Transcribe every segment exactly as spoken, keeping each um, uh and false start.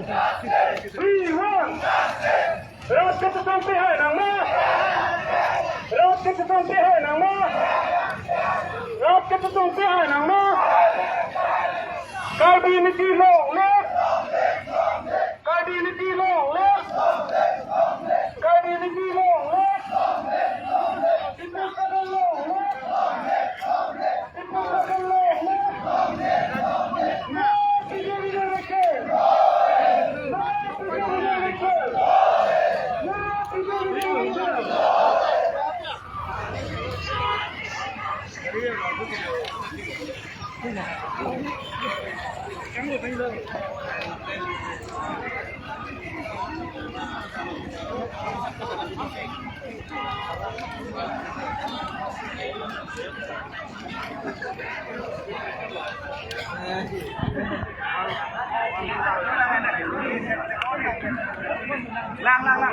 We want. Rat kachetong pihai nangma. Rat kachetong pihai nangma. Rat kachetong pihai nangma. Karbi Niti long live. Karbi Niti long live. Karbi Niti long live. People struggle long live. Lang, lang, lang. Lang,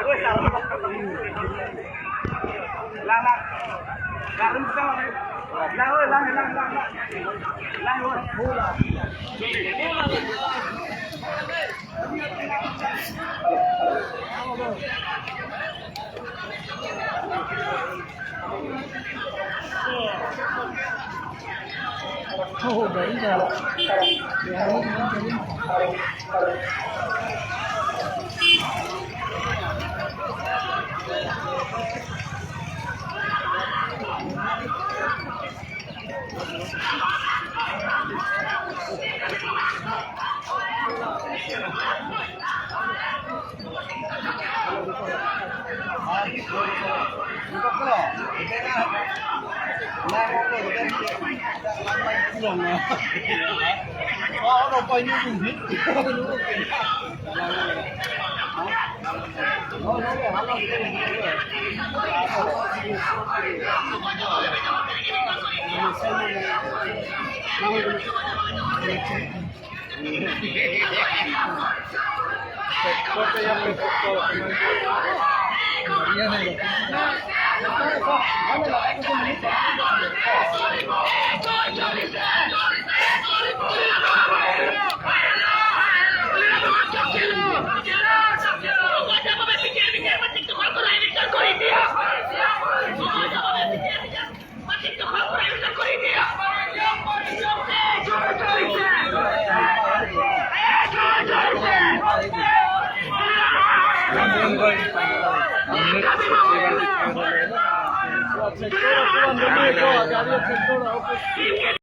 lang. Lang, lang, lang, lang, lang, lang. Lang, lang.